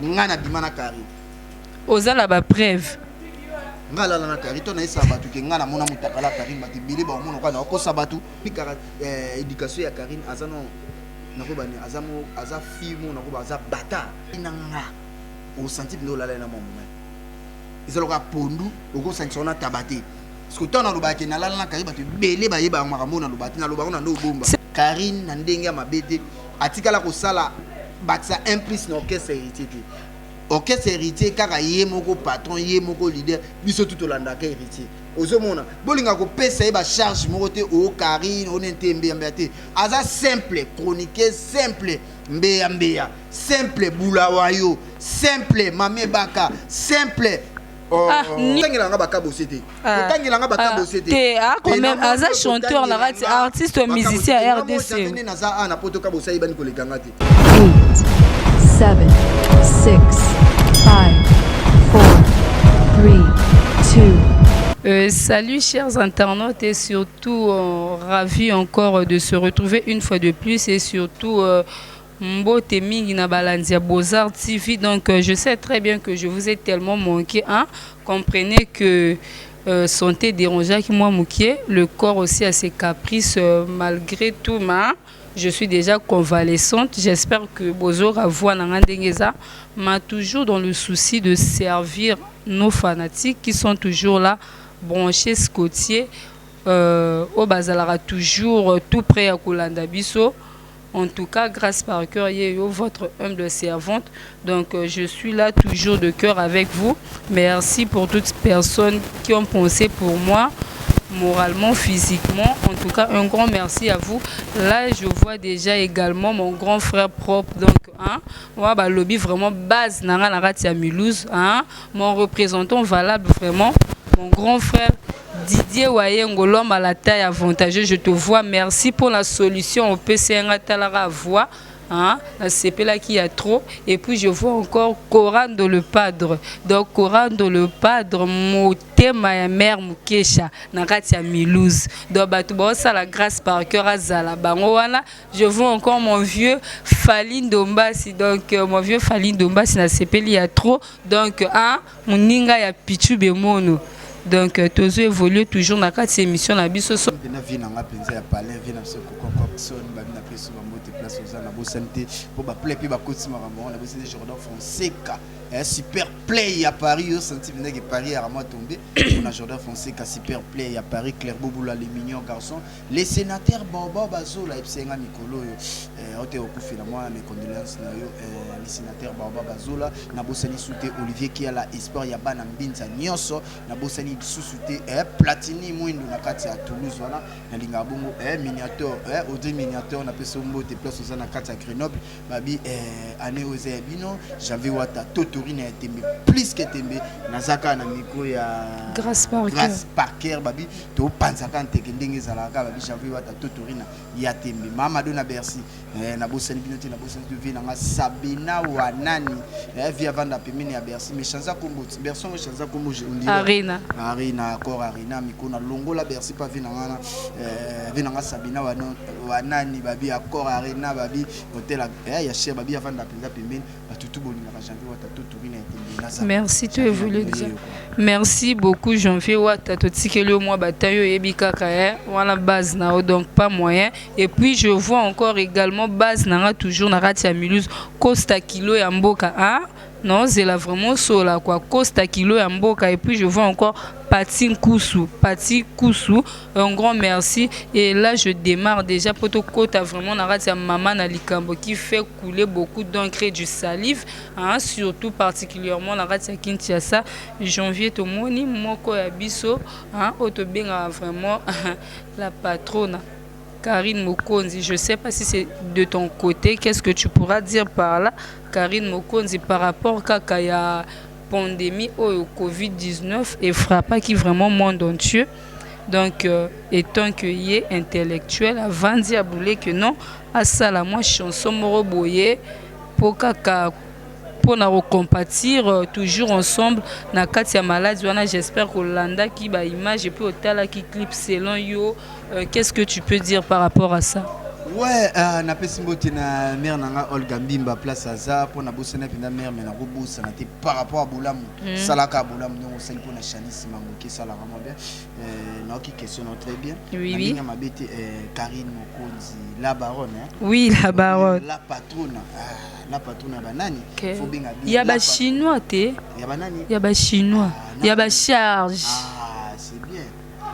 Nga na bima na Karine. Oza na ba preuve? Nga alala na Karine to nayesaka bato ke nga namona mutakala Karine, bato ebele baomona kaka nakokosa bato. Education ya Karine aza no nakoyeba nini, aza mo aza fille mo nakoyeba aza bata na nga osanti mpenza olala ye na mwa mobali eza lokola pondu, okosangisa wana taba te, parce que ntango nalobaka ke nalala na Karine, bato ebele bayebaka makambo oyo naloba te, nalobaka ngo na nde obomba Karine na ndenge ya mabe te. Atikala kosala bakisa un plus na orchestre Héritier te. Orchestre Héritier kaka ye moko patron, ye moko leader, biso tout tolandaka Héritier. Ozomona bolinga kopesa ye bacharge moko te, o Karine o nini te, mbeya mbeya te, aza simple chroniqueur, simple mbeya mbeya, simple bulawayo, simple mame baka, simple. Ah, Kotangela nga bakabose te, kotangela nga bakabose te. Te, ah, quand même aza chanteur na kati, artiste musicien ya RDC. Nde naza a na poto, kabose ayebani koleka nga te. 8, 7, 6, 5, 4, 3, 2. Salut chers internautes et surtout ravi encore de se retrouver une fois de plus et surtout mbote mingi na balandi ya Beaux-Arts TV. Donc je sais très bien que je vous ai tellement manqué, hein. Comprenez que santé dérangeaki moi mokie, le corps aussi a ses caprices, malgré tout, mais je suis déjà convalescente. J'espère que bozoka voix na nga ndenge eza, mais toujours dans le souci de servir nos fanatiques qui sont toujours là, branchés, scotchés, oyo bazalaka toujours tout près ya kolanda biso. En tout cas, Grâce par cœur, Yeyo, votre humble servante. Donc, je suis là toujours de cœur avec vous. Merci pour toutes personnes qui ont pensé pour moi, moralement, physiquement. En tout cas, un grand merci à vous. Là, je vois déjà également mon grand frère propre. Donc, hein, moi, bah, lobby vraiment base, nanga na kati ya Mulhouse, hein, mon représentant valable vraiment, mon grand frère Didier Wayengo, l'homme à la taille avantageuse, je te vois. Merci pour la solution au PCNA Talara voix. Hein, la CP là qui a trop. Et puis je vois encore Corando le Padre. Donc Corando le Padre, motema ya mère Mukesha, na kati ya Mulhouse. Donc bato baosa la Grâce par cœur azala bango wana. Je vois encore mon vieux Fali Ndombasi. Donc mon vieux Fali Ndombasi na CP ya trop. Donc hein, moninga ya Pichu Bemono. Donc tozo évoluer toujours na kati émission na biso so. Mpena vie na nga mpenza ya palin, vie na biso Kokokson, babi na peso bambote place oza na bosani te mpo baplay mpe bakotisi makambo yango na bosani te. Jordan Fonseca, super play ya Paris, yo senti mpenzaki Paris ya rama tombe mpona Jordan Fonseca, super play ya Paris. Claire Bobula, le mignon garçon, les sénateurs Baobao bazola ebisenga mikolo oyo ote okufela mwana, mes condoléances na yo, les sénateurs Baobao bazola. Nabosani su te Olivier Kiala, espoir ya bana Mbinza nyonso. Nabosani lisusu te Platini Mwindu na kati ya Toulouse wana, nalingaka bongo miniateur, Audrey miniateur, napesi yo mbote place oza na kati ya Grenoble. Babi année oyo eza ya bino. Janvier Wata totorine ya tembe plus que tembe, naza kaka na micro ya Grâce Parker. Grâce Parker, babi topanzaka nteke ndenge ezalaka kaka. Babi Janvier Wata totorina ya tembe, Mamado na Bercy, nabosani bino te, nabosani te vie nanga Sabina Wanani, vie avanda pembeni ya Bercy, mais chanza kombo Bercy ngo, chanza kombo on dirait. Arena. Arena, accord Arena miko na longola Bercy pa vie nanga na vie nanga Sabina Wanani, babi accord Arena, babi hotel ya cher, babi avanda mpenza pembeni. Bato tu bolingaka Janvier Wata totorina ya tembe naza. Merci, tu Janvier évolues na déjà. yo, quoi. Merci beaucoup Janvier Wata, totikeli yo mwa bataille oyebi kaka wana base na yo, donc pas moyen. Et puis je vois encore également base nanga toujours na kati ya Mulhouse, Costa Kilo ya mboka, hein? Non, c'est là vraiment sola quoi, Costa Kilo ya mboka. Et puis je vois encore Pati Nkusu, Pati Nkusu, un grand merci. Et là je démarre déjà pour to kota vraiment na kati ya mama na likambo qui fait couler beaucoup d'encre et du salive, hein, surtout particulièrement na kati ya Kinshasa. Janvier tomoni moko ya biso, hein, oyo tobengaka vraiment la patrona Karine Mokonzi. Je sais pas si c'est de ton côté, qu'est-ce que tu pourras dire par là, Karine Mokonzi, par rapport kaka ya pandémie oyo Covid-19 et frappaki vraiment monde entier. Donc étant que ye intellectuel avandi aboule que non, asala mwa chanson moko boye po kaka mpona kocompatir toujours ensemble na kati ya maladi wana. J'espère kolandaki baimage et puis otalaki clip. Selon yo, qu'est-ce que tu peux dire par rapport à ça? Ouais, napesi mbote na mare na nga Olga Mbimba, place aza, mpo nabosana mpenza mare, me nakobosana te par rapport ya bolamu. Salaka ya bolamu ndenge osali mpo na Chanisi Mangoki, esalaka mwa bien. Naoki question na très bien. Oui, Na oui. ndenge mabe te, Karine Mokonzi, la baronne, hein? Oui, la baronne. La patrona, ah, la patrona ya banani? Okay. Faut benga bien Ya la bachinois te. Ya banani? Ya bachinois. Ah, Ya bacharge. Ah, c'est bien.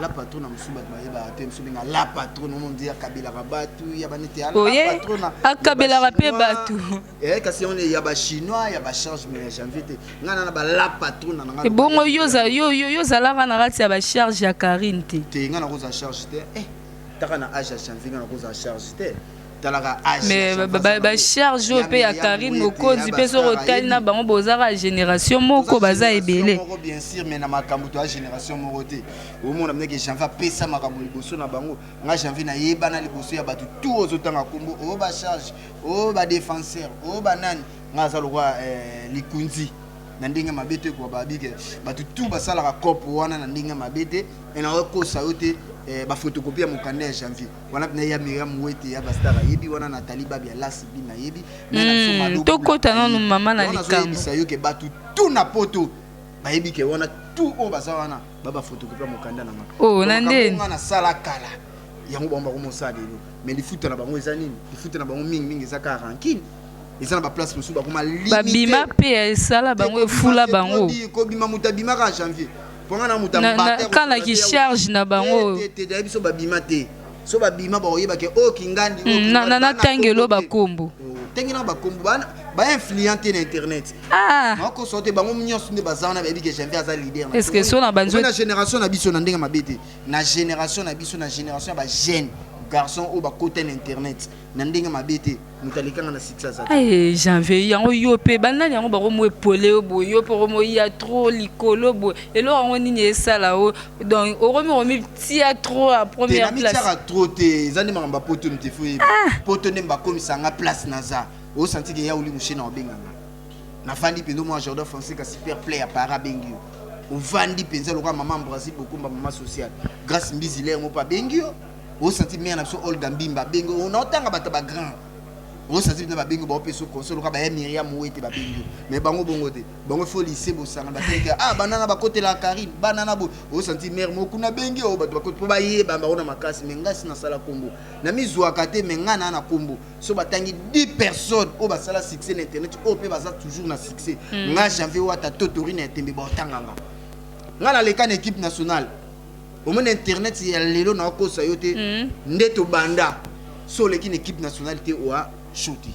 La patrona mosusu, bato bayebaka te, mosusu benga la patrona, ono ndi akabelaka bato ya banete ya la Oye, patrona. Akabelaka mpe bato. Eh, kasi on ya bachinois, ya bacharge, mais ya Janvier te. Ngai na ba la patrona na ngai. Ebongo yo yo ozalaka na kati ya bacharge ya Karine te? Te, ngai nakozala charge te. Eh, taka na age ya Janvier, ngai nakozala charge te. Talaka age mais ya Janvier aza nango. Bacharge oyo mpe ya Miriam Karine Wete, Mokonzi ya mpe soki Bastar otali ayebi. na bango, bozaka génération moko, Toza baza génération ebele. moko, bien sûr, mais na makambo toya génération moko te. Omona ndenge Janvier apesa makambo liboso na bango. Nga Janvier nayebana liboso ya bato tu ozotanga nkombo oyo, bacharge oyo, badéfenseur oyo, banani. Nga aza lokwa likunzi na ndenge mabe te, koba babike bato tu basalaka cope wana na ndenge mabe te. E nakokosa yo te, baphotocopie ya mokanda ya Janvier wana mpena ya Miriam Wete, ya Bastar ayebi wana, Nathalie Babi ya Lasi Bin ayebi. Me na biso Mado Tokota Bula nanu ayebi. Mama na Yango likambo. nazoyebisa yo ke bato tu na poto bayebi ke wana tu oyo baza wana ba baphotocopie ya mokanda na nga. Oh, na ndeni? Nga nasala kala yango, bango bakomosala lelo, mais lifuta na bango eza nini? Lifuta na bango mingimingi eza kaka rancune. Eza na baplace mosusu bakoma limité. Babima mpe esala bango, efula bango. Kobima, moto abimaka Janvier mponga na moto. Kala ki charge na bango. Te, biso babima te. So babima, bakoyeba ke oyo kingandi, oyo Na kingandi, bana natangelo kombo te. bakombo. Oh, tenge na bakombo bainfluent te na internet. Ah. Nakoso te, bango nyonso nde baza wana bayebi ke Janvier aza leader na Est-ce que so na banzo- na génération na biso, na ndenge mabe te, na génération na biso, na génération ya bajeune garçon oyo bakota na internet, na ndenge mabe te, moto alekanga na succès aza te. Aye, Janvier, yango yo mpe banani yango bakomo epole yo boye, yo mpe okomoya trop likolo boye, eloko yango nini esala o? Donc okomi okomi tia trop à te première place. Namitiaka trop te, eza nde makambo ya poto te. Fo yeba poto nde bakomisanga place naza, osanti ke ya oli moshe na obenganga, nafandi mpenza mwa Jordan Français, kasi super play ya para abengi yo, ovandi mpenza lokola mama Brazil Bokomba, mama sociale Grâce Mbizilaire mo mpe abengi yo, osanti mare na biso Olga Mbimba abengi yo, naotanga bato ya bagrand, osanti mpenza babengi yo, baopesa conseil lokola baya Miriam Wete babengi yo. Mais bango bongo te, bango fo lycée bosanga bateleke, ah, banana bakotelaka Karine, banana bo osanti mare moko kuna abengi oyo, bato bakoti mpo bayeba bango na makasi. Mais ngai si nasala kombo na mizwaka te, mais ngai naa na kombo. So batangi 10 personnes oyo basala succès na internet, oyo mpe baza toujours na succès, nga Janvier Wata totori na etembe, baotanganga ngai naleka na équipe nationale. Omoni internet ya lelo, naokosa yo te, nde tobanda. So oleki na équipe nationale te, oa show te,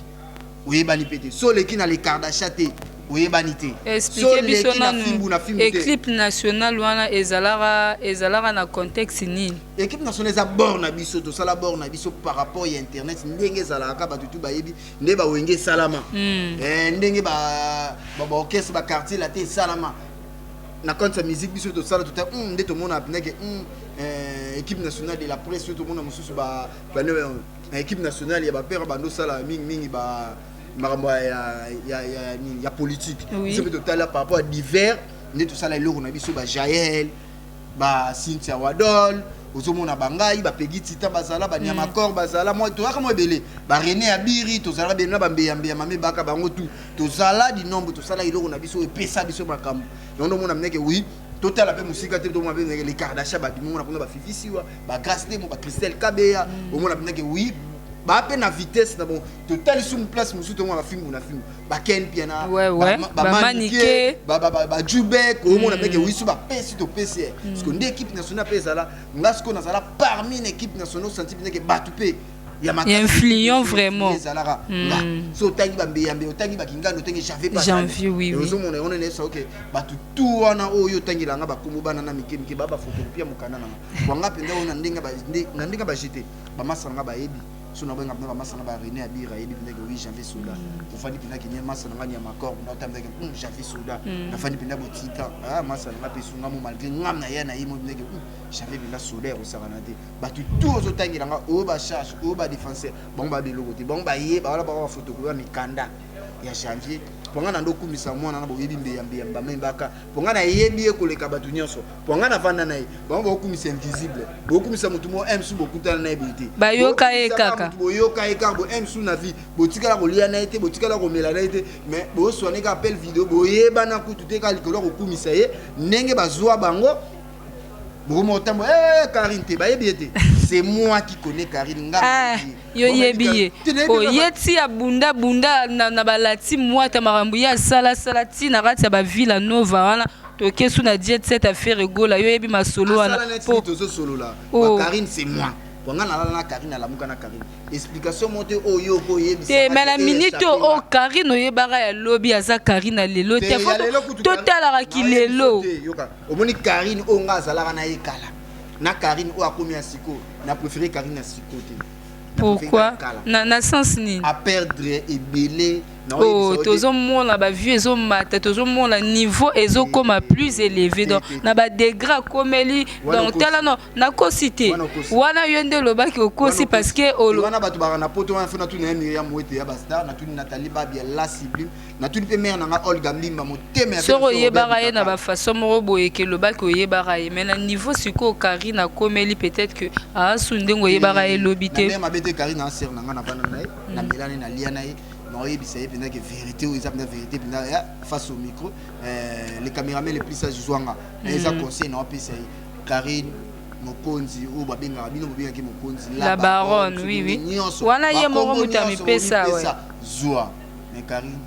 oyebani mpe te. So oleki na le Kardashian te, oyebani te. So Explique biso oleki na nanu fimbu na fimbu te. Équipe nationale wana ezalaka na contexte nini? Équipe nationale eza bord na biso, tosala bord na biso par rapport ya internet ndenge ezalaka, bato tu bayebi nde bawenge esalama. Eh, ndenge baorchestre baquartier la te esalama na compte ya musique, biso tosala tota nde tomona ndenge équipe nationale de la presse oyo tomona mosusu na équipe nationale ya bapere bandosala mingimingi ba makambo ya nini, ya politique. Biso mpe totala par rapport à divers nde tosala eloko na biso, bajael, ba Cynthia Wadol, ozomona bangai bapegi tita bazala, baniamakor bazala, mwa tozalaka mwa ebele, barené Abiri, tozalaka bele na bambeyambeya mame baka bango tu, tozala du nombre, tosala eloko na biso oyo epesa biso makambo yango. Ndomona mneke oui, totala mpe mosika te, tomona mpe ndenge les Kardashian babimi, omona kuna bafifi siwa, bagrace Temo, bachristelle Kabeya, omona mpe ndenge oui baa mpe na vitesse na bon. Totali sumu place mosusu, tomona bafimbu na fimbu, baken Piana, Bamanike. Bajubek, omona ndenge oui so bapesi, topesi ye, parce que nde équipe nationale mpe ezala. Nga sikoyo nazala parmi na équipe nationale, osanti mpe ndenge bato mpe ya makasi Influent vraiment. Ezalaka nga so otangi bambeyambe, otangi bakingando, otangi Janvier. Janvier, oui. Ozomona yango nene yebisa oke bato tu wana oyo otangelanga bakombo bana na mike mike, baa baphotocopie ya mokanda nanga wanga mpenza oyo na ndenge na ndenge bajete bamasa nanga bayebi. So nabenga mpenza bamasa na barené Abira, ayebi mpenza ke oui, Janvier soda ofandi mpenza kenye masa nanga nyama corps ota mpenza ke Janvier soda nafandi mpenza botika, ah, masa nanga mpe sunga mo malgré ngam na ye na ye mo mpenza ke Janvier mpenza soda ya kosakana te. Bato tu ozotangelanga oyo, bacharge oyo, badéfenseur, bango babiloko te, bango bayeba wana, bango baphotocopie ya mikanda ya Janvier. Mpo nga na ndo okumisa mwana na boyebi mbeya mbeya mbamembaka, mpo nga nayebi ye koleka bato nyonso, mpo nga navanda na ye. Bango baokumisa invisible, bokumisa motu moko msu bokutana na ye boye te. Bayoka ye Bokumisa kaka. Motu boyoka ye kaka boye msu na vie, botikala kolia na ye te, botikala komela na ye te, mais boswane kaka appel video, boyebana kutu te, kaka likolo ya kokumisa ye ndenge bazwa bango. Bokoma otambo, eh, Karine te, bayebi ye te. C'est moi qui connais Karine, nga Ah, nayebi ye. yo yebi ye. Te, nayebi Oh, ye. Ye ti abunda bunda na balati mwata makambo ye asalasala ti na kati ya bavilla nova wana, toke su na jet set, affaire egola, yo yebi masolo wana. Asala neti Po tozosolola. Oh. Ba Karine, c'est moi, po nga nalala na Karine, nalamuka na Karine. Explication mo te oyo okoyebisa. Te, mais na minute oyo, Karine oyebaka ya lobi aza Karine ya lelo te. Fo totalaka kilelo. Yoka, omoni Karine oyo nga azalaka na ye kala na Karine oyo akomi ya sikoyo, na préféré Karine ya sikoyo te. Na préféré Pourquoi? ya kala. Na sens nini? Aperdre ebele na Oh, oyebisa yo te. Tozomona bavues ezomata, tozomona niveau ezokoma plus élevé, donc Te, te, te. na badegré akomeli. Wana Donc okosi. tala, no, nakosi te. Wana okosi. Wana yo nde olobaki okosi, Wana parce que wana bato baka na poto wana, fo natuni ya Miriam Wete ya bastar, natuni Nathalie Babia la sublime, natuni mpe mare nanga Olga Mbimba motema ya Soki Pe oyebaka ye na Robert. Bafaçon moko boye ke elobaki oyebaka ye, mais na niveau sikoyo Karine akomeli, peut-être que aasu ndenge oyebaka ye elobi Na te. ndenge mabe te, Karine asere na nga, navanda na ye, namela na ye, nalia na ye, naoyebisa ye mpenza ke vérité oyo eza mpenza vérité mpenza ya face au micro. Le caméraman le plus sage, zwanga eza conseil na opesa ye. Karine Mokonzi oyo babengaka bino, bobengaki Mokonzi. La Baronne, oui. Nyonso. Wana ye moko Bakombo moto nyonso amipesa, bomipesa, zwa. Mais Karine,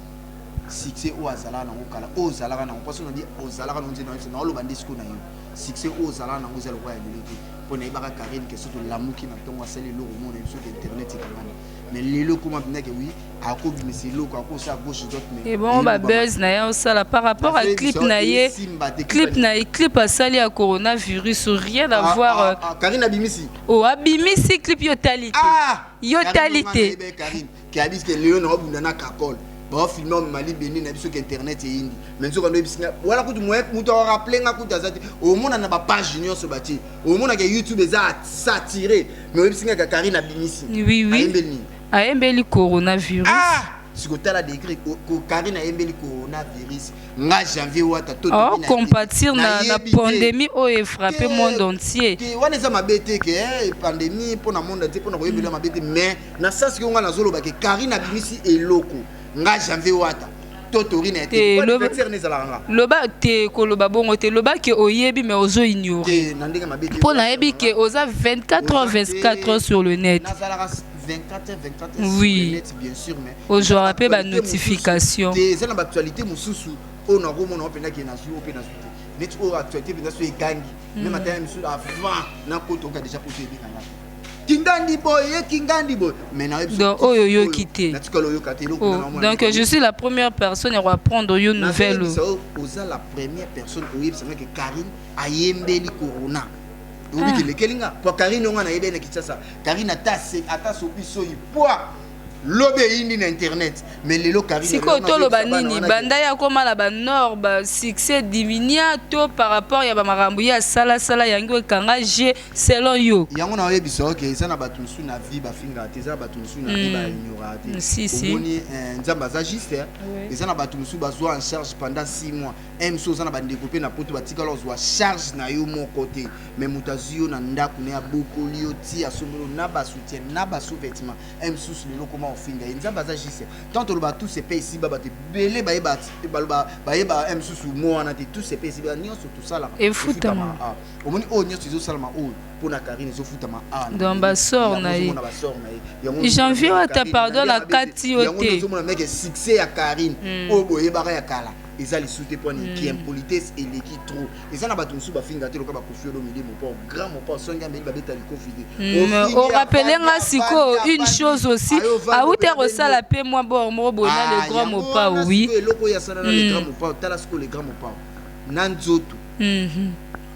succès oyo azalaka nango kala, oyo ozalaka nango, mposo nadi ozalaka nango nzela naoloba nde sikoyo na yo, succès oyo ozalaka nango eza lokola ya lelo te. Mpo nayebaka Karine ke so tolamuki na ntongo, asali eloko, mona biso ke internet ekangani. Mais lelo ekoma mpenza ke oui, akobimisa eloko, akosala gauche, droite, mais Ebongo babuzz na ye osala par rapport à clip na ye, clip na ye, clip asali ya coronavirus, rien à voir. Karine abimisi. Oh, abimisi clip, yo tali te. Ah! Yo tali te. Karine ke abisi ke lelo na obunda na kakol, baofilme omemali beni na biso ke internet eyindi. Mais nzoka ndo oyebisinga wana kutu moto arappeler nga kutu aza te. Omona na bapage nyonso batie, omona ke YouTube eza saturé, mais oyebisinga ka Karine abimisi. Oui. Ayembeli nini? Ayembeli coronavirus. Ah, sikotala degré Karine ayembeli coronavirus, nga Janvier Wata to Oh, compatir na pandémie oyo efrappe monde entier. Te, wana eza mabe te ke pandémie mpona monde entier, mpona koyebela mabe te. Mais na sens ke nga nazoloba ke Karine abimisi eloko, nga Janvier Wata to tori na Te, anniversaire ezalaka nga. Loba te, koloba bongo te. Loba ke oyebi, mais ozo ignore. Te, na ndenge mabe te. Mpo nayebi ke oza 24 heures 24 heures sur le net. Nazalaka 24 heures 24 heures sur le net, bien sûr, mais Ozwaka mpe eza na actualité banotification. mosusu te, eza na baactualité mosusu oyo nakomona mpenza ke nazwi oyo mpe nazwi te. Neti oyo actualité mpenza so egangi, même ata ya misusu avant nakota, oka déjà poto ebenganga kingandi boye, ye kingandi boye, mais nayebi. Donc, oyo oyoki te. Natikala oyoka te eloko. Oh, donc je suis la première personne ya koapprendre yo nouvelle. Nazoyebisa oyo, oza la première personne oyebisanga ke Karine ayembeli corona. Oyebi ke elekeli nga, po Karine onga nayebi ye na Kinshasa. Karine ata sopi soyi poi lobi eyindi na internet, mais lelo Karine Sikoyo lelo toloba nazoyebisa bana nini? wana Banda ya koma na banord, basuccès diminuer to par rapport ya bamakambo ye asalasala, yango ekanga g selon yo? Yango na oyebisa oke eza na bato mosusu na vie bafingaka te, eza na bato mosusu na vie baignoraka te. Si, si. Omoni, Nzambe aza juste, eh. Eza na bato mosusu bazwa en charge pendant 6 mois un mosusu, oza na bandeko mpe na poto batikala ozwa charge na yo moko te, mais moto azwi yo na ndako na ye, abokoli yo ti asombeli yo na basoutien, na basous-vêtement, un mosusu lelo koma ofinga ye. Nzambe aza juste. Tant toloba tout se paie ici, bato ebele bayeba, baloba bayeba un mosusu mo wana te. Tout se paie ici, nyonso tosalaka Efutama. Ah, omoni oyo nyonso ezosalama oyo mpo na Karine ezofutama awa. Donc, basort na ye. Ozomona basort na ye. Yango Janvier ozomona Wata, Karine, pardon, na na kati yo yango te. ozomona meke succès ya Karine oyo boyebaka ya kala eza lisusu te, mpona ki impolitesse eleki trop. Eza na bato mosusu bafinga te loka bakofi Olomide, Mopao, grand Mopao, songi ameli, babeta likofi te. Ofingi, Orappeler nga afandi, sikoyo afandi, une afandi. chose aussi. Ayo, ovandi, Auti obengi. kosala mpe mwa bor moko boye na le Ah, grand yango Mopao. wana Oui. sikoyo eloko oyo asala na le grand Mopao. Tala sikoyo le grand Mopao na nzoto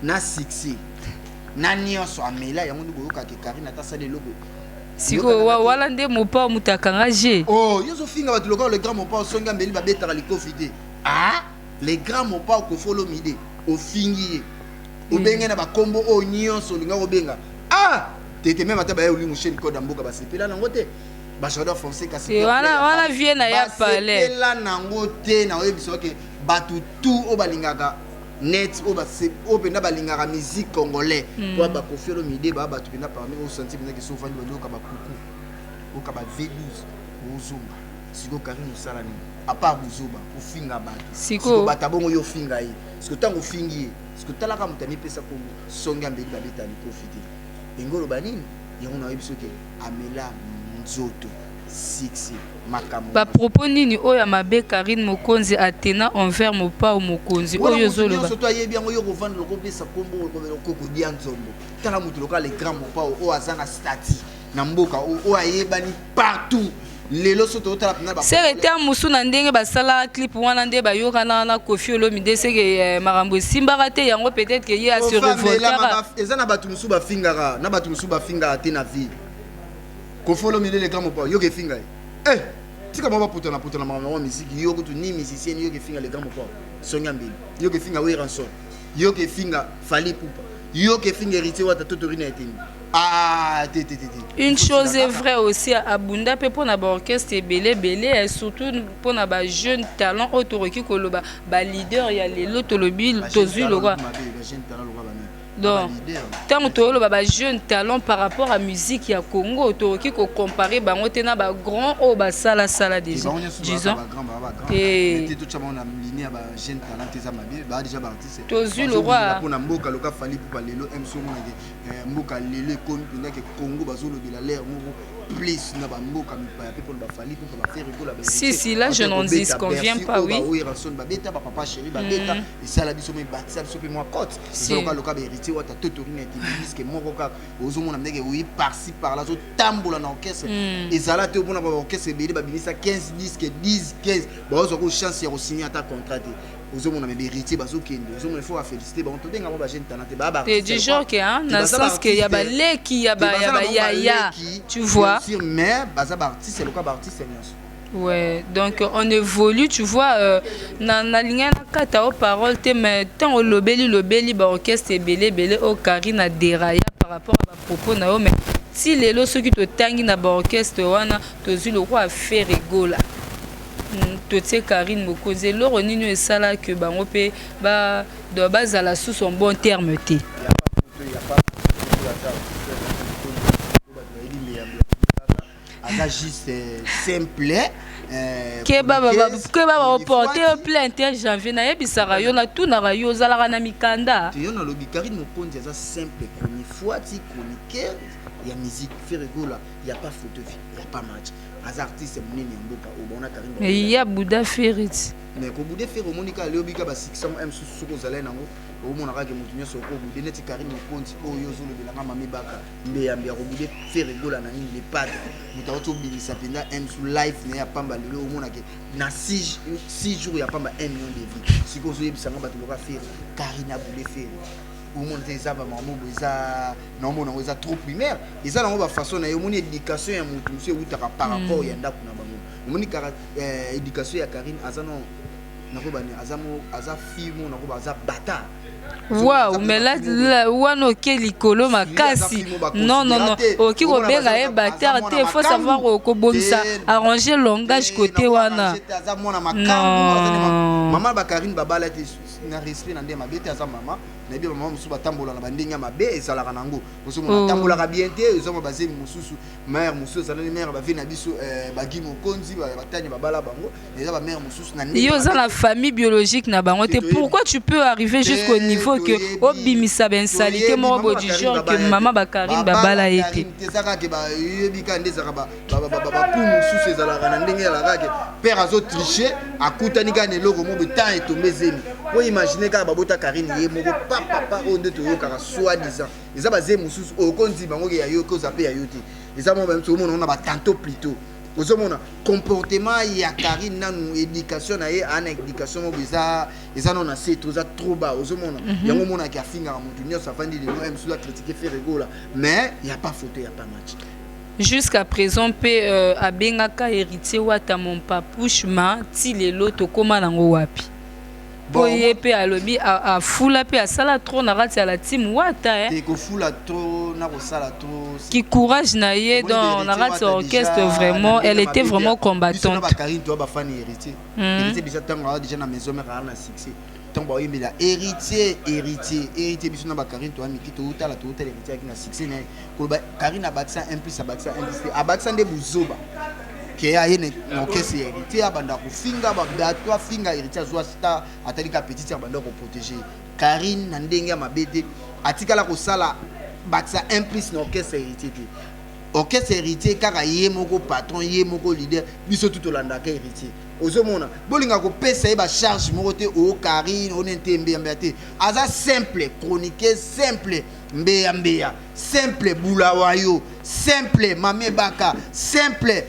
na succès na nyonso amela, yango nde boyokaka Karine ata asala eloko. Sikoyo wala nde Mopao moto akanga g. Oh, yo ozofinga bato lokola le grand Mopao, songi ambeli, babetaka likofi te. Ah, le grand Mopao Kofi Olomide, ofingi ye, obenge na bakombo oyo nyonso olinga kobenga. Ah, tete, même ata baye olingo chaîne code ya mboka, basepela nango te. Bajador français kasi. Te, wana vie na ya palais. Basepela nango te. Na oyebisa ke bato tout oyo balingaka net, oyo mpenza balingaka musique congolais, po baKoffi Olomide baa bato mpenza parmi oyo santi mpenza ke so ofandi, bayoka bakuku, oyoka ba V12, ozonga. Sikoyo Karine osala nini à part bozoba, ofinga bato? Sikoyo. Bato abongo, yo ofinga ye. Sikoyo ntango ofingi ye, sikoyo talaka moto amipesa kombo songi ambeli, babeta likofi te. Engo oloba nini? Yango nayebi soki amela nzoto succès makambo. Bapropos nini oyo ya mabe Karine Mokonzi atena envers Mopao Mokonzi oyo ozoloba? Nyonso to ayebi yango. Yo kovanda lokopesa kombo kokodia nzombo. Tala moto lokola le grand Mopao oyo aza na statut na mboka, oyo ayebani partout lelo. So totala mpena. Sere te mosu na ndenge basalaka clip wana, nde bayokana wana Kofi Olomide, seke makambo esimbaka te. Yango peut-être ke ye ase révoltaka. Eza na bato mosusu bafingaka, na bato mosusu bafingaka te na vie. Kofi Olomide, le grand Mopao, yoka efinga ye. Eh, tika mwa baputana putana makambo yango misiki. Yo kutu ni musicien ni yoka efinga le grand Mopao songi ya mbeli, yoka efinga Werrason, yoka efinga Fally Ipupa, yoka efinga Héritier Wata totorina eteni. Ah, te te te te. Une chose est vraie aussi, abunda mpe mpona baorchestre ebele ebele, surtout mpona bajeune talent oyo tokoki koloba baleader ya lelo. Tolobi tozwi lokwa. Donc ntango toyoloba bajeune talent par rapport à musique ya Congo, tokoki kocompare bango te na bagrand oyo basalasala déjà, disons. Te, totya bango na ligne ya bajeune talent te, eza mabe. Baa déjà baartiste. Tozwi le roi. Mpona mboka loka Fally Ipupa lelo mso omonake mboka lelo ekomi mpenza ke Congo bazolobela lere moko plus na bamboka mipaya mpe mpona baFally Ipupa, baFerre Gola. Si, si, là je n'en disconviens pas, oui. Werrason babeta, bapapa chéri babeta, esala biso mo ebatisa biso mpe mwa cote. Ezoloka loka baHéritier Wata totorina ete disque moko kaka, ozomona ndenge oyi par-ci par là azotambola na orchestre. Ezala te omona baorchestre ebele babimisa 15 disque, 10, 15, bazwa ko chance ya kosigne ata contrat te. Ozomona me baHéritier bazokende, ozomona, il faut bafélicité bango. Tobenga bango bajeune talent te, baa Te, du genre que, hein, na sens que ya baleki, ya ba ya bayaya, tu vois. Sûr, mais baza baartiste loka baartiste nyonso. Ouais, donc on évolue, tu vois. Na linga na kata o parole te, mais tant olobeli lobeli ba orchestre ebele ebele o Karine a dérailla par rapport à ba propos na yo, mais ti lelo soki totangi na ba orchestre wana, tozwi lokwa Ferre Gola, totie Karine Mokonzi, eloko nini oyo esala ke bango mpe ba donc bazala sous en bon terme te? Y a pas photo, y a pas photo. Aza artiste, bato bayebi meyambo, aza juste simple. Keba, baporte yo plainte janvier. Nayebisaka yo, natunaka yo, ozalaka na mikanda. Yo nalobi Karine Mokonzi aza simple chronifuati, chroniqueur ya musique. Ferre Gola, y a pas photo, y a pas match, aza artiste monene ya mboka oyo baona Karine. Ya buda Ferre ti. Mais kobude Ferre, omoni kaka leobi ka basikisa mo mosusu. Soki ozalai nango, omona kaka moto nyonso okobude neti Karine Mokonzi oyo ozolobelanga mami baka mbeyambe ya kobude Ferre Gola na nini. Le Padre, moto auti obimisa mpenza msu live na ye ya pamba lelo, omonake na 6 jours ya pamba 1 million de vues. Sikoyo ozoyebisanga bato loka Ferre, Karine abude Ferre, omona te eza bamakambo eza naomona yango eza trop primaire. Eza nango bafaçon na ye. Omoni éducation ya motu mosusu ewutaka par rapport ya ndako na bango. Omoni éducation ya Karine, aza no nakoba ni aza mo aza fille mo nakoba aza bâtard. Wow, mais là wana oke likolo makasi. Non, non, non, okoki kobenga ye bâtard te. Faut savoir kobongisa, arranger langage côté wana. Aza mwana makambo. Mama bakarine babala te na respect na nde mabe te. Aza mama, nayebi bamama mosusu batambola na bandenge ya mabe, ezalaka nango. Ozomona atambolaka bien te. Ezomona bazemi mosusu, mare mosusu ezalani mare bave na biso, bagi mokonzi batani babala bango, eza bamare mosusu na yo oza na famille biologique na bango te. Pourquoi tu peux arriver jusqu'au niveau que obimisa bainsalité moko bo du genre que mama bakarine babala ye te? Eza kaka bayebi kaka nde ezalaka bapu mosusu, ezalaka na ndenge ezalaka kaka père azotriche, akutani kaka na eloko moko, temps etombe zemi. Po imagine kaka babota Karine ye moko papapa oyo nde toyokaka soi disant eza bazemi mosusu oyo okondima yango ke ya yo, koza mpe ya yo te. Eza moko bamosusu omona ngo na batantôt plutôt ozomona comportement ya Karine nanu éducation na ye, aa na éducation moko eza nano na se, eza trop bas. Ozomona yango, omonaki afingaka motu nyonso afandi lelo mosusu acritique Ferre Gola, mais y a pas photo, y a pas match. Jusqu'à présent mpe abengaka Héritier Wata mon papouche, ma ti lelo tokóma nango wapi? Po ye pe alobi afula pe asala trop na kati ya la team Wata eh. Te kofula trop na kosala trop. Ki courage na ye donc na kati ya orchestre vraiment elle était vraiment combattante. Biso na ba Carine toa ba fan ya Heritier. Heritier déjà tango aza déjà na maison mère aza na succès. Tango baoyembela Heritier Heritier Heritier biso na ba Carine toa miki toutala toutala Heritier ayaki na succès na ye. Koloba Carine abakisa un plus abakisa un plus te abakisa nde buzoba. Ke aye na orchestre ya Heritier abanda kofinga bato afinga Heritier azwa star atali ka petite sœur abanda koprotéger Carine na ndenge ya mabe te atikala kosala bakisa un plus na orchestre ya Heritier te. Orchestre Heritier kaka ye moko patron ye moko leader biso tout tolandaka Heritier ozomona bolinga kopesa ye ba charge moko te o Carine o nente mbeya mbeya te aza simple chroniqueuse simple mbeya mbeya Simple bulawayo simple mamie baka simple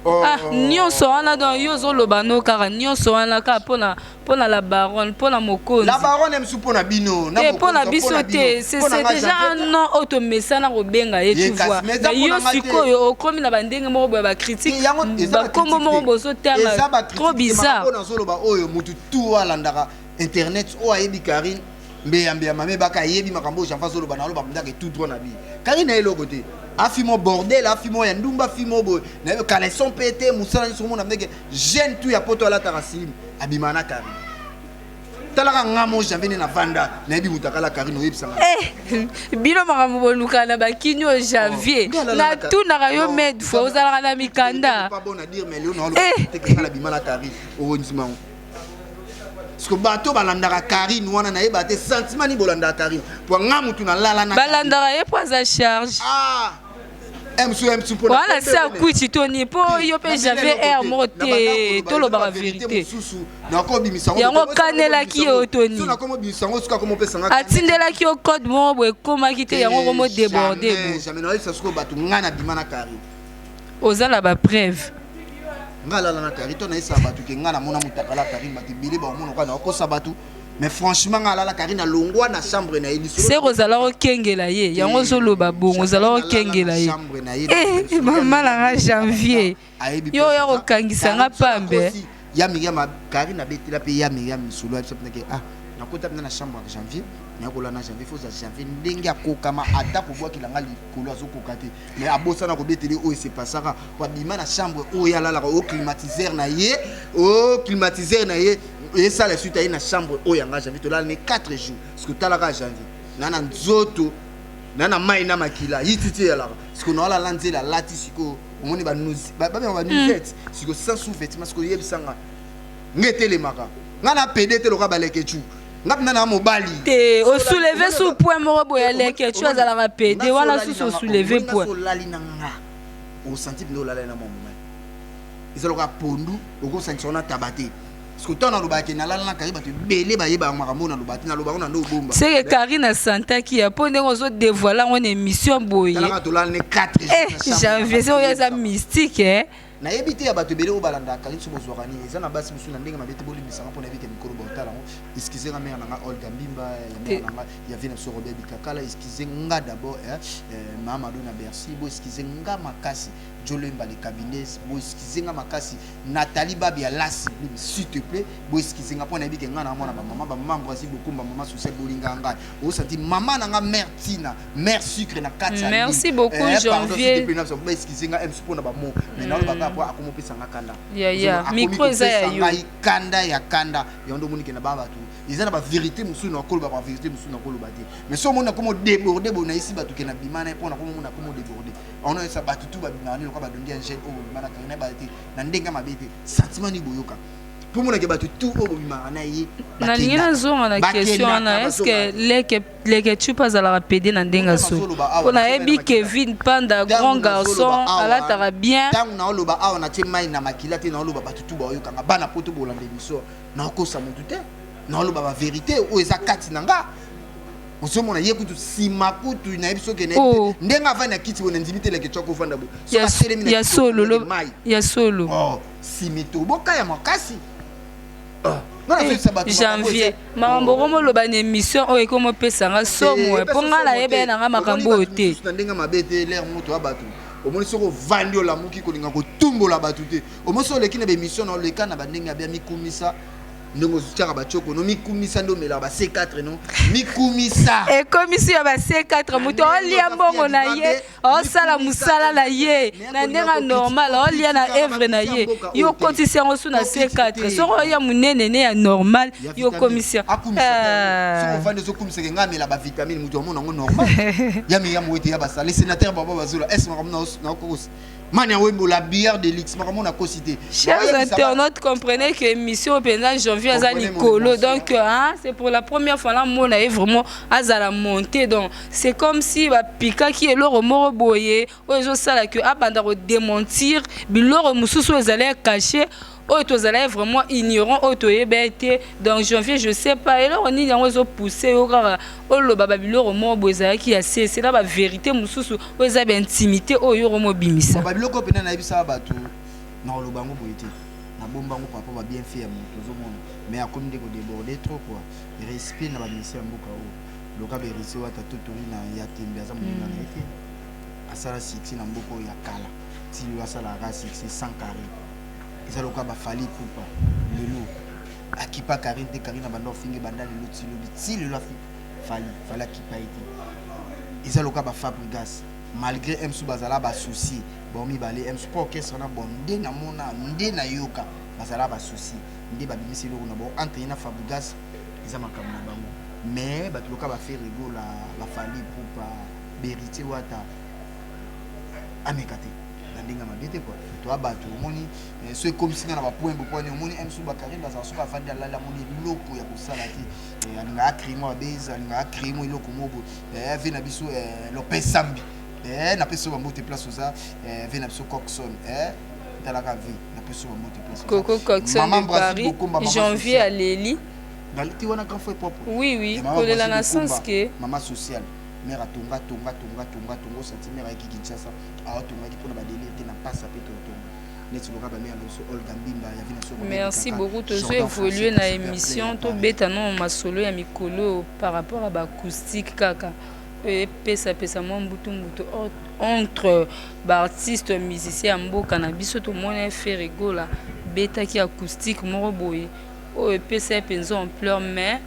oh. Ah, nyonso wana donc yo ozoloba no kaka nyonso wana kaka mpona mpona la baronne mpona mokonzi la baronne msu mpona bino te mpona biso te c'est déjà un nom oyo tomesana kobenga ye tu vois mais yo sikoyo okomi na bandenge moko boye bacritique bakombo moko bozotanga trop bizarre nazoloba oyo motu tu alandaka internet oyo ayebi Karine Mbeya mbeya mame baka ayebi makambo oyo janfa azoloba na aloba mndaka tout droit na bi Karine aye eloko te afi mo bordel afi mo ya ndumba afi mo boye nayebi caleçon mpe te mosala nyonso komona ndenge jeune tout ya poto alataka slim abima na Karine talaka nga mo janvier nde na vanda nayebi moto akala Karine oyebisa nga eh, bino makambo bolukaka na bakini oyo janvier oh, natunaka yo med fois ozalaka na mikanda pas bon à dire mais leo na oloba eh. te kala bima na Karine okondima yango Parce que bato balandaka Karine wana nayeba te sentiment nini bolandaka Karine po nga mutu nalala na balandaka ye po aza charge ah MC MC po wana se akwiti to nini po yo mpe janvier air moko te tolobaka verité yango kanelaki yo to nini atindelaki yo code moko boye ekomaki te yango komo déborde bato ngai nabima na Karine Oza na ba preuve? Nga alala na Carine to nayesaka batu ke nga namona mutakala Carine batu ebele bakomona lokola nakokosa batu mais franchement nga alala Carine alongwa na chambre na ye lisolo Seke ozala kokengela ye yango ozoloba bongo ozala kokengela ye eh mama na nga janvier yo oya kokangisa nga pambe ya Miriam Carine abetela pe ya Miriam lisolo ayebisa pena ke ah nakota pena na chambre ya janvier nakolala na janvier faut janvier ndenge akokama ata kobwakela nga likolo azokoka te mais abosana kobetele oyo esepasaka po abima na chambre oyo alalaka o climatiseur na ye o climatiseur na ye esala suite aye na chambre oyo yanga janvier tolala ne 4 jours parce que otalaka janvier na na nzoto na na mai na makila ye titi eyalaka sikoyo naolala nzela alati sikoyo omoni babengaka banusette hmm. sikoyo sans sous vêtement sikoyo oyebisanga nga etelemaka nga na pede te lokola balekechu nga mpenza na mobali te osouleve su point moko boye aleke tu azalaka pede wana susu osouleve point olali na nga osanti mpenza olalali na mwa mobali eza lokola pondu okosangisa wana taba te parce que ntango nalobaka ke nalala na kari bato ebele bayebaka makambo oyo naloba te naloba ngo na nde obomba seke karine asantaki ya mpo ndenge ozodevoile yango na émission boye talaka tolala ne 4 janvier se oyo eza mystique eh? Nayebi te ya batu ebele oyo balandaka Carine soki bozuaka nini eza na basi mosusu na ndenge mabe te bolimbisa nga po nayebi ke mikolo botala yango excuse nga mère na nga Olga Mbimba ya mère na nga ya vie na biso Robert Bikakala excuse nga d'abord eh, eh, Mama Mado na Bercy bo excuse nga makasi Jolemba le cabinet bo excuse nga makasi Nathalie Babi ya la sublime s'il te plaît bo excuse nga po nayebi ke nga na mwana ba mama ba mama Ambroisie Bokumba mama social bolinga nga osanti mama na nga mère Tina mère sucre na kati ya merci beaucoup eh, janvier ba excuse nga MC pona ba mots mais na lobaka po akomo pesa nga kanda ya ya micro eza ya yo ngai kanda ya kanda yango nde omoni ke na ba bato eza na ba vérité mosusu na koloba ba vérité mosusu na koloba te mais so omoni nakomo déborder bo nayesi bato ke na bima na ye mpo nakomo mona komo déborder ono yesa bato tu babimaka nde lokola badondi ya jeune oyo bobima na kaka na ba te na ndenge mabe te sentiment nini boyoka mpo monake bato tu oyo bobimaka na ye nalingi nazonga na question wana est ce que leke Leketchou pe azalaka pede na ndenge ya solo po nayebi Kevin Panda grand garçon alataka bien. Tango naoloba awa natie mayi na makila te naoloba batu tout baoyoka nga bana poto bolanda emission naokosa mutu te naoloba ba verite oyo eza kati na nga ozomona ye kutu sima kutu nayebi soki nayebi te oh. ndenge avandi na kiti boye nandimi te Leketchou akovanda boye soki atelemi na kiti oyo mayi ya solo oh sima etoboka ya makasi Ah, eh, janvier makambo okomi oloba na émission oyo ekomi opesa nga somo eh, mpo nga nayebele na nga makambo oyo te na ndenge mabe te lere moto ya bato omoni soki ovandi olamuki kolinga kotumbola bato te omoni soki oleki na baémission na oleka na bandenge ya bia mikumisa Ndenge otiaka batioko no, mikumisa nde omelaka ba C4 no, mikumisa. Ekomisi ya ba C4, moto aolia mbongo na ye, aosala mosala na ye na ndenge normal, aolia na œuvre na ye. Yo okotisi yango su na C4. Soki oya monene ne ya normal, yo okomisi. Soki ofandi, ozokumisaka nga amela bavitamine, moto amona yango normal. Ya Miriam Wete, ya basala sénateur baba bazola es makambo nakokosa mani ya wembo la bière de luxe, makambo nakosi te. Chers internautes, comprenez que émission mpenza, Janvier aza likolo. Donc hein, c'est pour la première fois namona ye vraiment azala monté. Donc c'est comme si bapikaki eloko moko boye oyo ezosala ke abanda kodémentir biloko mosusu oyo ezali caché, oyo tozalaki vraiment ignorant, oyo toyeba ye te. Donc Janvier, je sais pas eloko nini yango ezopousse yo kaka oloba babiloko moko boye ezalaki ya sese na bavérité mosusu oyo eza baintimité oyo yo komobimisa. Babiloko mpena nayebisaka bato na koloba yango boye te, nabomba yango par rapport babienfait ya moto. Ozomona, mais akomi nde kodéborde trop quoi. Respect na baministère ya mboka oyo loka berisi wata totori na ya tembe, aza moninga na ye te. Asala succès na mboka oyo ya kala, ti lelo asalaka succès sans carré. Eza lokola baFally Ipupa, lelo akipa Karine te. Karine abanda ofinge banda lelo ti lobi, ti lelo Fally, Fally akipa ye te. Eza lokola baFabregas, malgré msu bazala basouci bao mibale msu mpo orchestre na bon nde namona nde nayoka bazala basouci nde babimisi eloko na bango entre ye na Fabregas, eza makambo na bango. Mais bato loka baFerre Gola, baFally Ipupa, Beritier Wata, ameka te na ndenge ya mabe te kua. Toya bato omoni so ekomisi nga na bapoint bopwani. Omoni msu bakarine bazala, soki avandi, alali, amoni eloko ya kosala te, alingaka acréer mwa babese, alingaka acréer mwa eloko moko boye. Ve na biso Lopez Sambi, napesi yo bambote place oza. Ve na biso Coxon, talaka ve, napesi yo bambote place. Coco Coxon de Paris, Janvier aleli. Ti wana grand frère propre. Oui, kolela na sens ke mama sociale, mare atonga, tonga, tonga, tonga, tonga. Osanti mare ayaki Kinshasa, aotongaki mpona badélire te na mpasa mpe totonga neti loka bamare na biso Olga Mbimba ya vi na biso. Merci beaucoup. Tozo évolue na émission, tobeta no masolo ya mikolo par rapport à baacoustique kaka oyo epesapesa mwa mbutu mbutu entre baartiste musicien ya mboka na biso. Tomoni Ferre Gola betaki acoustique moko boye oyo epesa ye mpenza ampleur, mais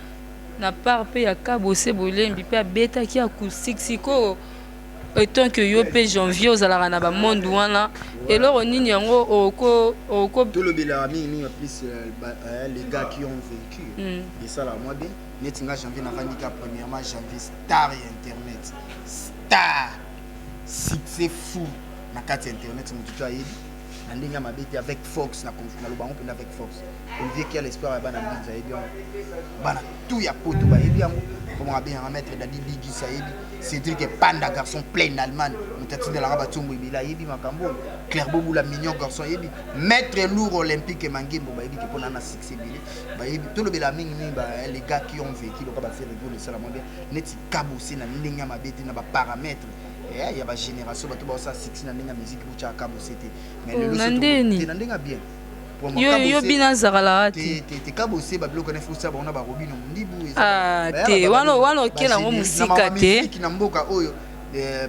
na part mpe ya Kabose Bolembi mpe abetaki acoustique. Sikoyo, étant que yo mpe Janvier ozalaka na bamonde wana, eloko nini yango oko Tolobelaka mingimingi plus les gars qui ont vécu. Esalaka mwa bien. Neti nga Janvier navandi ka, premièrement Janvier star ya internet, star, succès fou na kati ya internet, motu to ayebi na ndenge ya mabe te, avec force naloba yango mpenza avec force. Olivier Kial, espoir ya bana Mbinza, ayebi yango, bana tout ya poto bayebi yango. Komaka abengaka maître Dadi Bigis, ayebi Cédric Panda, garçon plein Allemagne, moto atindelaka bationgo ebele, ayebi makambo oyo. Claire Bobula, mignon garçon, ayebi maître lourd olympique Mangembo, bayebi ke mpona na succès ebele bayebi. Tolobela mingimingi les gars qui ont vécu loka baFerre Gola, esala mwa bien. Neti Kabose, na ndenge ya mabe te, na baparamètre ya bagénération, bato baosala succès na ndenge ya musique, botyaka Kabose te. Mais lelo na ndeni te, na ndenge ya bien. Yo bino azalaka te. Te, Kabose babiloko na efusa bango na barobino mondibu. Te, wana okela yango mosika te. Na mboka oyo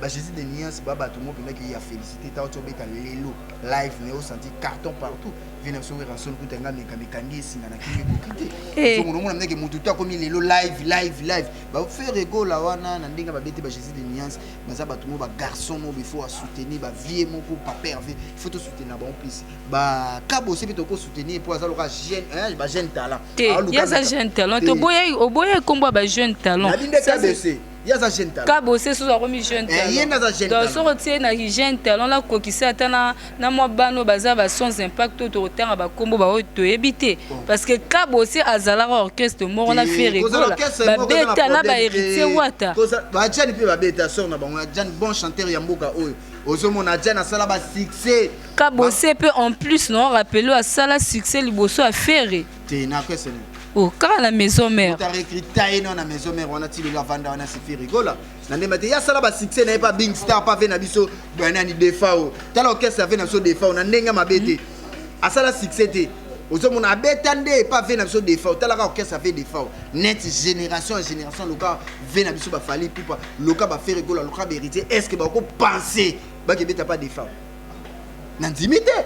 baJésus de nuance, ba bato mo mpendaki ya félicité ta oti obeta lelo live na yo, osanti carton partout. Vie na biso Werrason kuta nga meka mekangi esinga na kingi ekoki te. Ozomona ndenge motu to akomi lelo live, live, live. BaFerre Gola wana na ndenge babeti, baJésus de nuance baza bato mo bagarçon mo, il faut asoutenir bavie moko papa Hervé, il faut tosoutenir bango plus. Bakabose mpe tokosoutenir mpo aza loka jeune, bajeune talent. Te, ye aza jeune talent te. Oboya ekombo ya bajeune talent. Nabi nde KBC ye aza jeune talent. Kabose soki akomi jeune talent, donc soki otie na jeune talent, nakokisa ata na mwa bana oyo baza ba sans impact oyo tokotanga bakombo baoyo toyebi te, parce que Kabose azalaka orchestre moko na Ferre Gola, babeta na baHéritier Wata. Bajani mpe babeta sor na bango. Ajani bon chanteur ya mboka oyo, ozomona Ajani asala basuccès. Kabose mpe en plus no rappele asala succès liboso ya Ferre. Te, na orchestre? Oh, kaka na Maison Mère. Recruta ye no na Maison Mère wana, ti lelo avanda wana. Si Ferre Gola na ndemba te, ye asala basuccès na ye pa Big Star, pa ve na biso nani, Defao. Tala orchestre ave na biso Defao, na ndenge mabe te, asala succès te. Ozomona abeta nde epa ve na biso Defao. Talaka orchestre ave Defao, net génération ya génération loka ve na biso baFally Ipupa, loka baFerre Gola, loka baHéritier. Est ce que bakopense bakebeta pa Defao? Na ndimi te.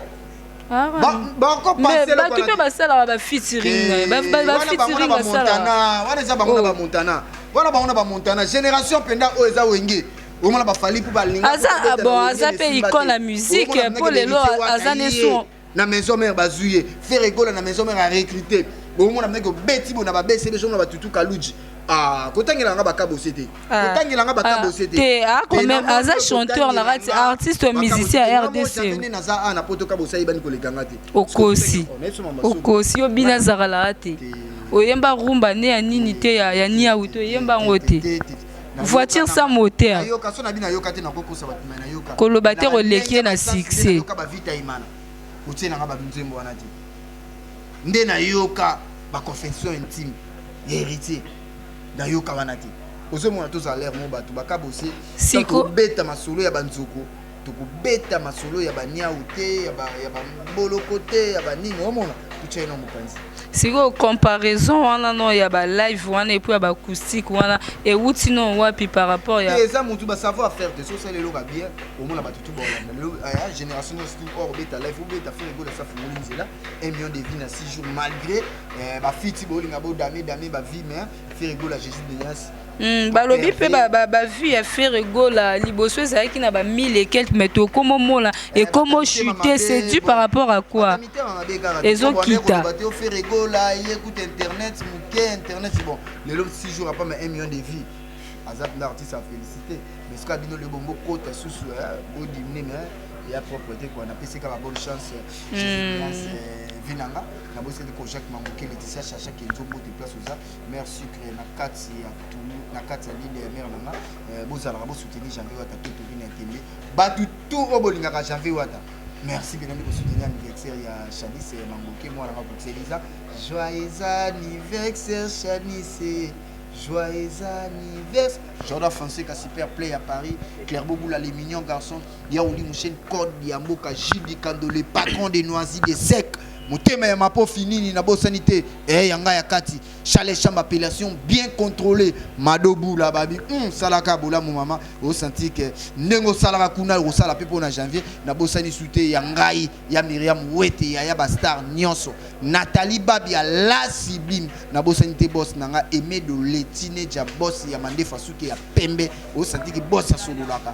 Ah, bato mpe basalaka bafeaturing, bafeaturing basalaka. Wana eza bango na bamontana, wana bango na bamontana. Génération mpenza oyo eza Wenge. Omona bafali mpo balinga. Aza bon, aza mpe icône ya musique, mpo lelo aza ne son. Na Maison Mère bazwi ye. Ferre Gola na Maison Mère arecruté. Bomona ndenge obeti bo na babese beso na batutu kaluji. Ah, kotangela nga bakabose te, kotangela nga bakabose te. Te, ah, quand même aza chanteur na kati, artiste musicien ya RDC. Nde naza a na poto, kabose ayebani koleka nga te. Okosi, okosi. Yo bina azalaka te, oyemba rumba ne ya nini te, ya niau te, oyemba yango te. Voiture sans moteur. Nayoka so na bino, nayoka te, nakokosa bato, mais nayoka. Koloba te, koleki ye na succès. Nayoka bavita imana, otie nanga banzembo wana te. Nde nayoka baconfession intime ya Héritier, nayoka wana te. Ozomona, tozala lere mo bato bakabose. Tokobeta masolo ya banzoko, tokobeta masolo ya baniau te, ya bamboloko te, ya banini. Omona, totia ye na mopanzi. Sikoyo comparaison wana no ya balive wana et puis ya baacoustique wana ewuti no wapi par rapport ya? Eza motu basavoir faire te. So osala eloko ya bien, omona bato tu baolanda. Lelo génération nyonso tu or obeta live, obeta. Ferre Gola sa fungoli nzela, 1 million de vues na 6 jours, malgré bafiti bolinga bodame dame bavie, mais Ferre Gola, Jésus Denas. Balobi mpe bavue ya Ferre Gola liboso ezalaki na ba 1000 et quelque, mais tokomomona ekomo chute. C'est dû par rapport à quoi ezokita? Ferre Gola ye kuta internet moke, internet bon. Lelo 6 jours apama 1 million de vues, aza mpenza artiste à féliciter. Mais soki abino lelo bongo kota susu bodimine, mais ya propre te quoi. Napesi kaka bonne chance vi nanga. Naboseli ko Jacques Mangoke, Laetitia Chacha Kenzo, mbote place oza, mare sucre na kati ya Tulu, na kati ya Lille ya mare nanga. Bozalaka bosoutenir Janvier Wata to tovini ya tembe. Bato tu oyo bolingaka Janvier Wata, merci bino nde bosoutenir anniversaire ya Chanice Mangoke, mwana nga Bruxelles. Eza joyeux anniversaire Chanice, joyeux anniversaire. Jordan Fonseca, super play à Paris. Claire Boboula, les mignons garçons. Yaouli Mouchen, code ya mboka. Gilles Kando, le patron de Noisy de Sec, motema ya mapofi nini, nabosani te yanga ya kati Charles Chambre, appellation bien contrôlée. Madobula babi, salaka bolamu mama, osenti ke ndenge osalaka kuna, okosala mpe mpona Janvier. Nabosani su te ya ngai ya Miriam Wete, ya bastar nyonso, Nathalie Babi ya La Sublime. Nabosani te boss na nga Emedo Letineja, boss ya mandefa suki ya pembe, osantiki boss asololaka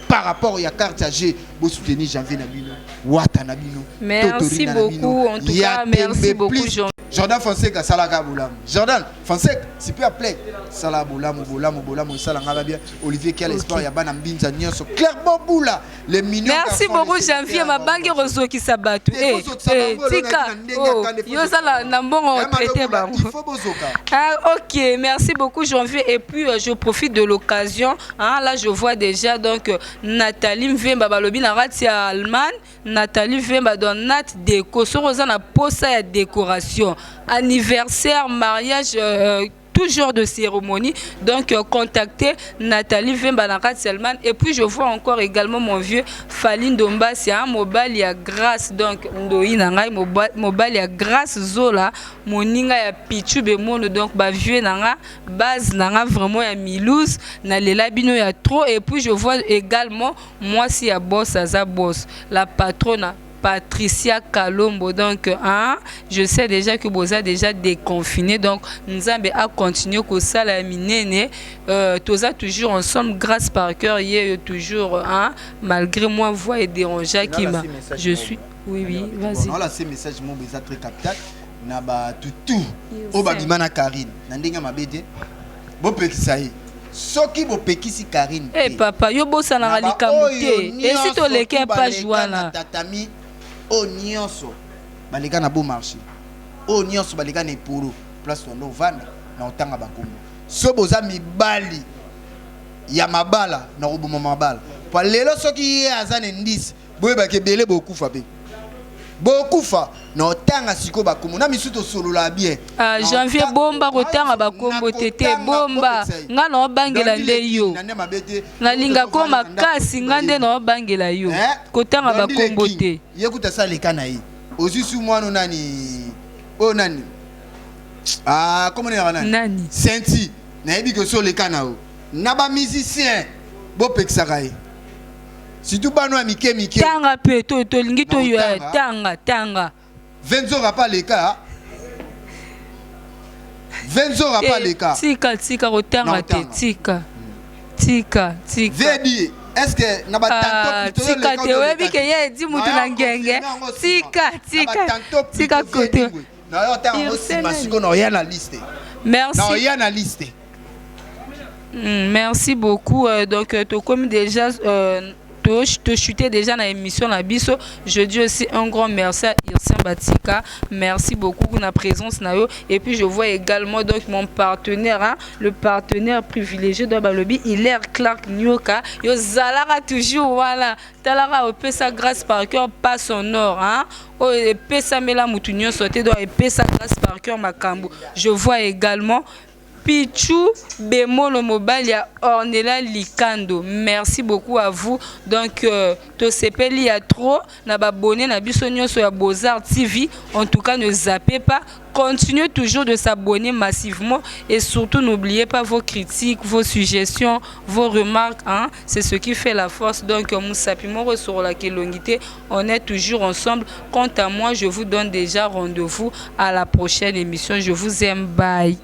par rapport ya carte ya g. Bosoutenir Janvier na bino, Wata na bino. Merci beaucoup en tout cas, merci beaucoup Jean. Jordan Fonseca, salaka bolamu. Jordan Fonseca, super play, sala bolamu, bolamu, bolamu, esalanga bien. Olivier Kial, espoir ya bana mbinza nyonso. Claire Bobula, les mignons. Merci beaucoup Janvier, mabangi kozokisa bato. Tika yo ozala na mbongo, traité bango. Il faut bozoka. Ah, ok, merci beaucoup Janvier. Et puis je profite de l'occasion, hein, là je vois déjà donc Nathalie Mvemba, balobi na kati ya Allemagne. Nathalie Vemba dans Nat Déco, soki oza na posa ya décoration, anniversaire, mariage, tout genre de cérémonie. Donc, contactez Nathalie Vemba na kati Allemagne. Et puis, je vois encore également mon vieux Faline Dombasi, hein, mobali ya Grâce. Donc, Ndoi na ngai, mobali ya Grâce Zola, moninga ya Pichu Bemono. Donc, ba vieux nanga, base nanga vraiment ya Milouz, na lela bino ya trop. Et puis, je vois également moi si ya boss, aza boss, la patronne Patricia Kalombo. Donc, hein, je sais déjà que boza déjà déconfiné. Donc, Nzambe a continué kosala minene. Toza toujours ensemble, grâce par cœur, y toujours, hein, malgré moi, voix est dérangée qui m'a. Je suis. Oui, vas-y. Voilà, ces messages, mon très capital. Na ba tutu. Oyo na Karine. Na ndenge mabe te. Bopekisa ye. Soki bopekisi Karine. Eh papa, yo bosanaka likambo te. Esi toleki page wana. Tatami oyo nyonso baleka na beau marché, oyo nyonso baleka na epolo place wanda ovanda na otanga bakombo. So boza mibali ya mabala na koboma mabala po lelo soki ye aza na indisi, boyebaka ebele bokufa mpe bokufa na otanga sikoyo bakombo na misu tosolola bien. Ah, Janvier, bomba kotanga bakombo te te, bomba. Nga na obangela nde yo, nalinga ko makasi, nga nde na obangela yo kotanga bakombo te. Ye kuta asaleka na ye, ozwi su mwana nani oyo nani, ah, kombo nini nani? Nani? Senti, nayebi ke so oleka na yo na bamusicien, bopekisaka ye. Surtout bano ya mike mike. Tanga mpe tolingi toyo. Tanga, tanga. Venzora pa leka, Venzora pa leka. Tika, tika kotanga te, tika, tika, tika. Vedi, est ce que na batanto? Tika te, oyebi ke ye edi mutu na ngenge. Tika, tika, tika kote. Na yo tanga yango nsima. Sikoyo na oya na liste. Merci. Na oya na liste. Merci beaucoup. Donc tokomi déjà, tochuter déjà na émission na biso. Je dis aussi un grand merci à Irsin Batika. Merci beaucoup pour la présence na yo. Et puis je vois également donc mon partenaire, hein, le partenaire privilégié de balobi Hilaire Clark Nyoka. Yo zalaka toujours, voilà. Talaka, opesa grâce par cœur, pas son or, hein. Oyo epesamela mutu nyonso te, donc epesa grâce par cœur makambo. Je vois également Pichu Bemolo, mobali ya Ornella Likando. Merci beaucoup à vous. Donc, tosepeli ya trop na babone na biso nyonso ya Beaux-Arts TV. En tout cas, ne zappez pas. Continuez toujours de s'abonner massivement et surtout n'oubliez pas vos critiques, vos suggestions, vos remarques. Hein? C'est ce qui fait la force. Donc, mosapi moko sur la kelongité, on est toujours ensemble. Quant à moi, je vous donne déjà rendez-vous à la prochaine émission. Je vous aime. Bye.